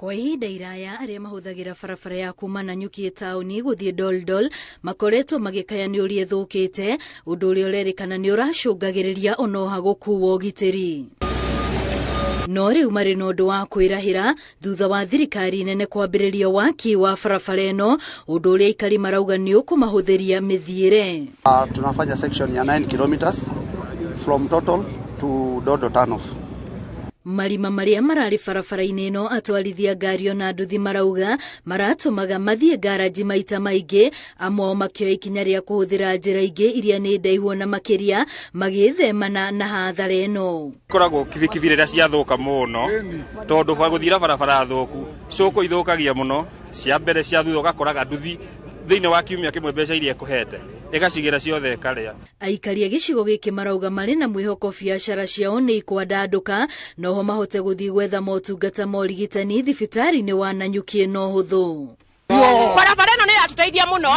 Kwa ihinda iraya arĩa mahũthagĩra barabara ya kuma Nanyuki taũni gũthiĩ Doldol makoretwo magĩkaya nĩ ũrĩa ĩthũkĩte, ũndũ ũrĩa ũrerĩkana nĩ ũracũngagĩrĩria onoha gũkuo ũgitĩri. No rĩu marĩ na ũndũ wa kwĩrahĩra thutha wa thirikari nene kwambĩrĩria waki wa barabara ĩno, ũndũ ũrĩa aikari marauga nĩ ũkũmahũthĩria mĩthiĩre. Tunafanya section ya 9 kilometers from Total to Dodo turn-off. Marima marĩa mararĩ barabara-inĩ ĩno atwarithia ngari ona nduthi marauga maratũmaga mathiĩ ngaraji maita maingĩ, amwe ao makĩoya ikinya rĩa kũhũthĩra njĩra ingĩ iria nĩ ndaihu ona makĩria magĩthemana na hathara ĩno. Koragwo kibikibi rĩrĩa ciathũka mũno tondũ gũthira barabara thũku cũkũ ithũkagia mũno, cia mbere cia thutha ũgakoraga nduthi thĩinĩ wa kiumia kĩmwe mbeca iria ĩkũhete ĩgacigĩra ciothe ĩkarĩa. Aikari a gĩcigo gĩkĩ marauga marĩ na mwĩhoko biacara ciao nĩ ikwandandũka noho mahote gũthiĩ gwetha motungata ma ũrigitani thibitarĩ-inĩ wa Nanyuki na ũhũthũ. Barabara ĩno nĩ ĩratũteithia mũno.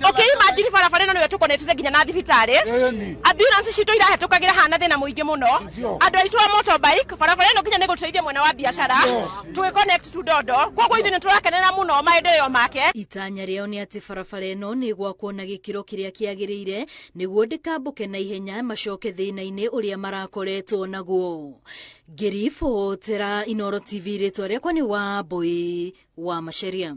Ũkĩ-imagine barabara ĩno nĩyo tũkonetete nginya na thibitarĩ. Ambulance citũ irahetũkagĩra haha na thĩna mũingĩ mũno. Andũ aitũ a motorbike, barabara ĩno nginya nĩ ĩgũtũteithia mwena wa biacara tũgĩ connect to Dodo. Koguo ithuĩ nĩ tũrakenera mũno maendeleo make. Itanya rĩao nĩ atĩ barabara ĩno nĩ ĩgwakwo na gĩkĩro kĩrĩa kĩagĩrĩire nĩguo ndĩkambũke na ihenya macoke thĩna-inĩ ũrĩa marakoretwo naguo. Ngĩribotera Inooro TV, rĩtwa rĩakwa nĩ Wambui wa Macharia.